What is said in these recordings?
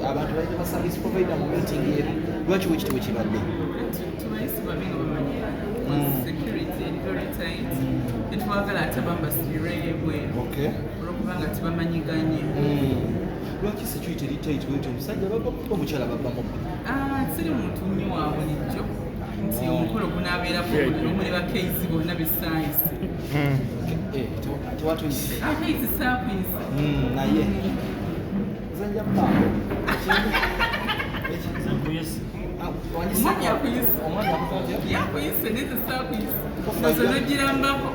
Abantu balina ba service provider mu meeting emu, lwaki wekiti bwe kibadde? Tubayise babe nga bamanyirana. Security eri very tight, tetwagala ate bambasibirweyo ebweru olwokubanga tebamanyiganye. Lwaki security eri tight bwetyo? Omusajja babba omukyala, babba mubba. Ah, siri muntu nnyo wa bulijjo nti omukolo gunaabeerako buli omu ne bakeizi bonna besaayise. Tewatuyise. Akeizi saakuyise. Naye nze nja bbaawo. Omwami akuyise. Omwami akuyise. Yakuyise, neze saakuyise, ozo nogirambako.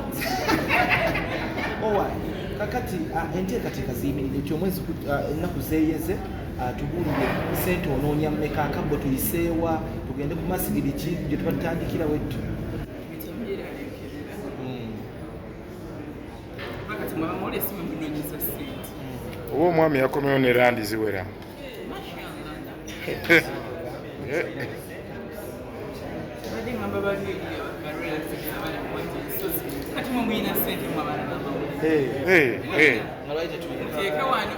Owa kakati enteekateeka ziyimiridde ti omwezi ennaku zeeyeze, tubuulire sente onoonya mmeka, akabbo tuyiseewa, tugende ku masigiri ki gye tuba tutandikira wettu? Tebyeraliikirira, kuba kati mwaba mawulire si mwe munoonyeza ssente. Oba omwami yakomyewo ne randi ziwera. Mashallah. Badde ngamba bali eri ba relatives abali mu ensozi, kati mwe muyina ssente, mwe abaana b'amawulire. Eh, eh. Nga lwaki tetulina? Muteeke wano.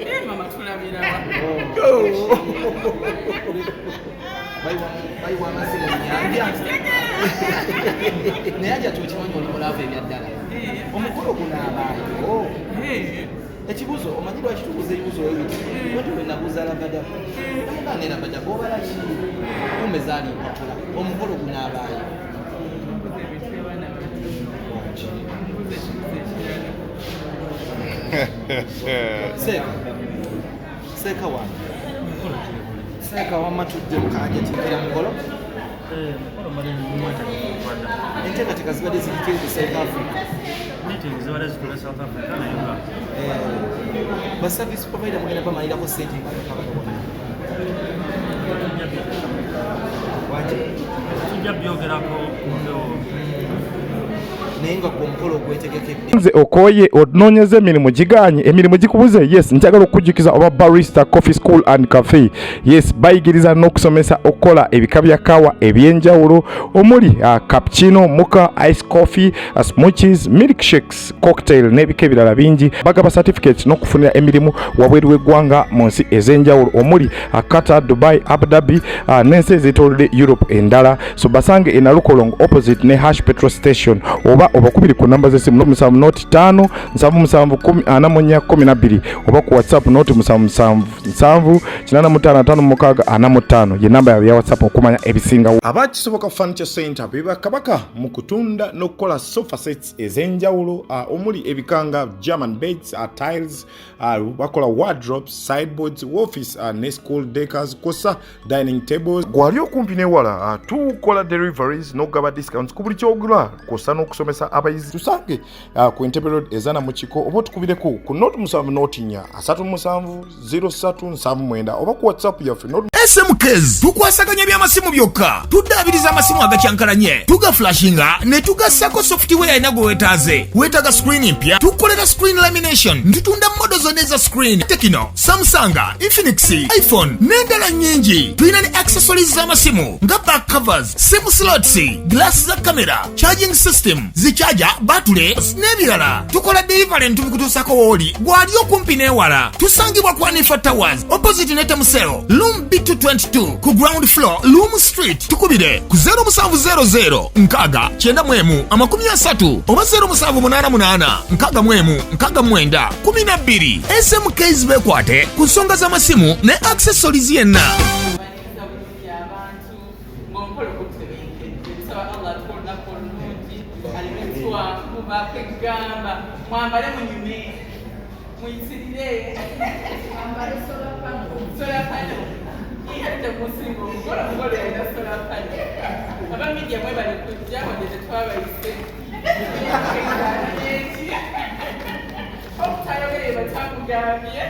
Eh, mama, tulabirawa? Bayiwa amazzi mu nyanja, naye aja tukimanyi oli mu love ebyaddala. Omukolo gunaabaayo? Ekibuuzo, omanyi lwaki tubuuza ebibuuzo ebiti? Lwaki bwe nabuuza Rabadaba, namugamba ne Rabadaba obala ki, kumbe zaali mpapula. Omukolo gunaabaayo? Mbuuza ebintu by'abaana bato, mbuuza ekibuuzo ekirala. Seeka, seeka wange, seeka wamma, tudde mukanja tinkira mukolo. Mukolo mbadde mwetegefu. Enteekateeka zibadde zirikiri ku South Africa? Meeting zibadde zitula South Africa, naye nga Eh, ba service provider mugenda bamalirako sente nga bano bonna? Waki? Tujja byogerako mumbewo. Naye nga gwe omukolo ogwetegekedde? Nze okooye, onoonyeza emirimu giganye, emirimu gikubuze. Yes, njagala okukujjukiza oba Barista Coffee School and Cafe. Yes, bayigiriza n'okusomesa okukola ebika bya kawa ebyenjawulo omuli cappuccino, mocha, ice coffee, smoothies, milkshakes, cocktail n'ebika ebirala bingi. Bagaba certificates n'okufunira emirimu wabweru w'eggwanga mu nsi ez'enjawulo omuli Qatar, Dubai, Abu Dhabi n'ensi ezeetoolodde Europe endala. So basange e Nalukolongo opposite ne Hash petrol station, oba obakubiri ku namba z'essimu 0 75 77 10 44 12, oba ku WhatsApp 077 7 85 56 45 ye namba yaabwe ya WhatsApp okumanya ebisingawo. Abakisoboka Furniture Center be bakabaka mu kutunda n'okukola sofa sets ez'enjawulo, omuli ebikanga German beds, tiles, bakola wardrobes, sideboards, office ne school decors kwossa dining tables. Gwali okumpi newala, tukola deliveries n'okugaba discounts ku buli kyogula kwossa n'okusomesa abayizi. Tusange ku Entebbe Road ezana mu kiko, oba otukubireko ku 0 7 0 37 03 79, oba ku WhatsApp yaffe 0 SMKs tukwasaganya by'amasimu byokka, tuddaabiriza amasimu agakyankalanye, tugaflashinga ne tugassako software alina gwe weetaaze. Weetaaga screen mpya, tukolera screen lamination, tutunda model zonna eza screen, Tecno, Samsung, Infinix, iPhone n'endala nnyingi. Tulina ne accessories z'amasimu nga back covers, sim slots, glass za kamera, charging system, zichaja batule n'ebirala. Tukola delivery ntubikutuusako wooli gwali okumpi n'ewala. Tusangibwa ku Anifa Towers opposite ne Temuseo, room B222 ku ground floor, Loom Street. Tukubire ku 0700 6 91 30 oba 0788 61 69 12. SMKs bekwate ku nsonga z'amasimu ne accessories yenna. Baniriza bulungi abantu ng'omukolo gutebenkedde. Tusaba Allah atuwa olunaku olulungi, aleme twakuba kwegamba. Mwambale munyume, muyitirire solar panel. Ate musinga omugole, omugole yalina solar panel. Aba media mwebale kujja wadde tetwabayise. Okutayogere batamugambye,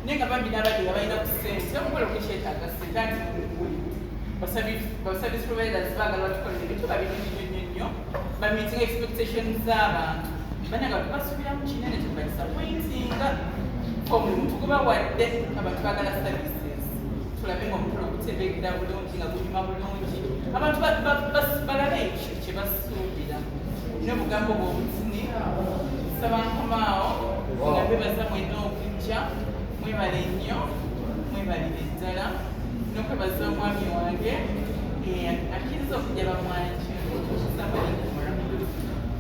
naye nga bambi n'abadde nga balina ku ssente. Omukolo gukyetaaga ssente, anti ba service providers baagala batukolera ebintu nga birungi nnyo nnyo nnyo, bameeting expectations z'abantu. Bannange, abantu basuubiramu kinene, tebadisappointinga. Omulimu tugubawadde, abantu baagala services. Tulabe nga omukolo gutebeekera bulungi, nga gunyuma bulungi, abantu balabe ekyo kye basuubira. N'obugambo bw'obutini nsaba nkomaawo nga mbebaza mwenna okujja, mwebale nnyo, mwebalire ddala, n'okwebaza omwami wange akkiriza okujja bamwanju. Assalamu alaikum warahmatullahi.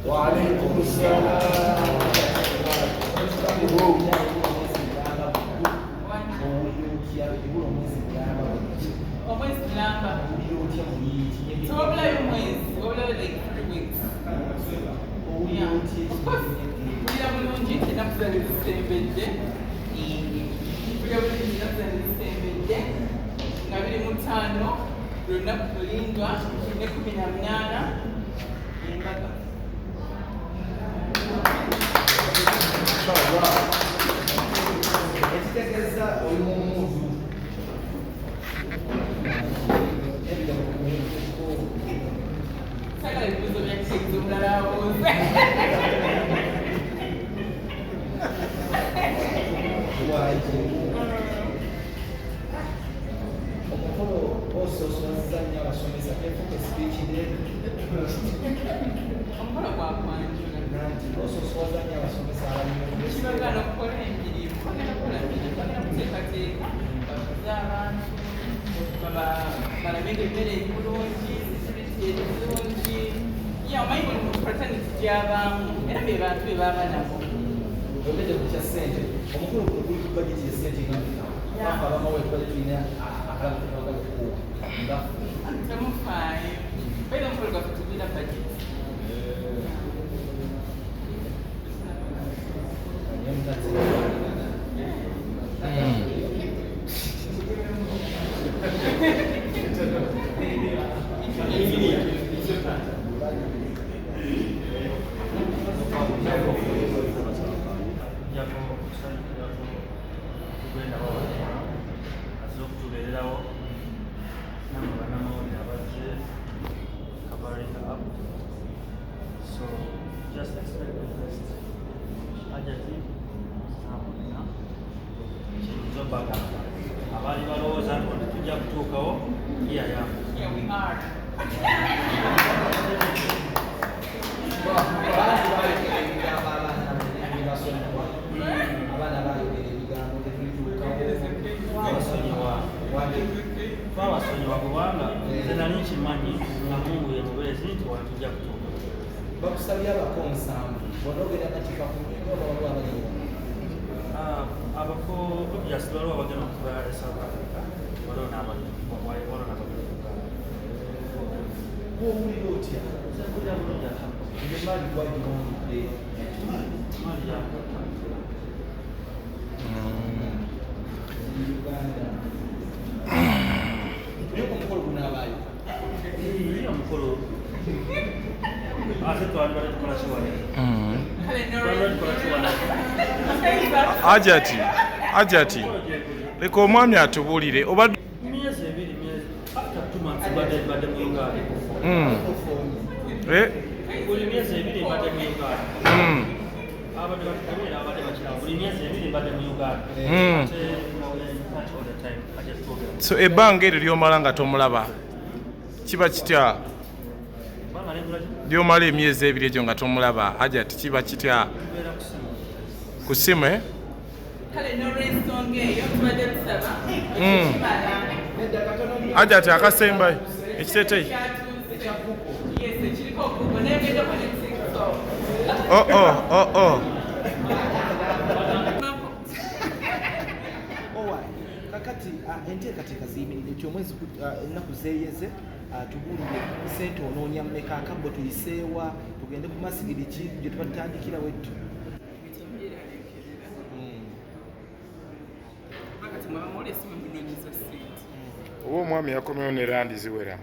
Wa alaikum salam. Omwezi mulamba, so wabulayo omwezi, wabulayo like 3 weeks. Yeah. Of course, mpulira bulungi nti ennaku zange zisembedde, mpulira bulungi ennaku zange zisembedde nga 25 lunaku kulindwa ne 18 embaga. Ekitegeeza oli mu muntu Sagala ebibuuzo bya kitegeeza omulala abuuze. Omukolo ososozza nnyo abasomesa tefuka speech nene. Omukolo gwa kwanjula. Nanti ososozza nnyo abasomesa abalimu. Kibagaana okukola emirimu, bagenda kukola mirimu, bagenda kuteekateeka, babuuze abantu, balabe ng'emmere eri bulungi, security eri bulungi. Ya omanyi buli mu fraternity gy'abaamu, era be bantu be baba nabo. Oyogedde ku kya ssente, omukolo guno guli ku budget ya ssente nga mmeka? Afe abamawulire tubadde tulina akalabo ke twagala okukuwa nga ffe. Temufaayo. Bayiza omukolo gwaffe tugulina budget. Njako okusanyukirako tugenda bawa azze okutubeererawo nammwe bannamawulire abazze covering up, so just expect the best. Hajati namulina kiyinza obbagamba abaali balowooza nti wano tujja kutuukawo, here I am. Here we are. Bangi bayogera ebigambo abaana bye basonyiwa. Abaana bayogera ebigambo tetulituukawo. Twabasonyiwa. Twabasonyiwa kubanga nze nali nkimanyi nga Mungu ye mubeezi nti wano tujja kutuuka. Bakusabye abako 7, bonna ogenda natika ku oba waliwo abaliwo? Abako obviously waliwo abagenda okuva e South Africa, waliwo n'abagenda e Uganda. Bw'owulira otya? Nze mpulira bulungi, alhamdulillah. Nze maali gwagiwangudde. Maali yankwata. Uganda. Naye omukolo gunaabaayo? Ee, omukolo ate twalibadde tukola ki wano? Kale Twalibadde tukola ki wano? Hajati, Hajati, leka omwami atubuulire obadde Myezi 2, myezi after 2 months mbadde mu Uganda. Eh? Buli myezi 2 mbadde mu Uganda. Abadde batukabeera abadde bakirawo, buli myezi 2 mbadde mu Uganda. Ate nga we are in touch all the time, ajja twogera. So ebbanga eryo ly'omala nga tomulaba kiba kitya? Kubanga nenkola ki? Lyomala emyezi 2 egyo nga tomulaba Hajati kiba kitya? Tubeera ku simu. Ku simu, eh? Kale n'olw'ensonga eyo tubadde tusaba ekimala. Hajati, akasembayo ekiteeteeyi. Kyatuuse. Yes, ekiriko Google nayogeddeko ne TikTok. Oh. Owa kakati enteekateeka ziyimiridde ti omwezi ennaku zeeyeze, tubuulire sente onoonya mmeka, akabbo tuyiseewa, tugende ku masigiri ki gye tuba tutandikira wettu? Tebyeraliikirira. Kati mwaba mawulire si mwe munoonyeza ssente. Oba omwami yakomyewo ne randi ziwera.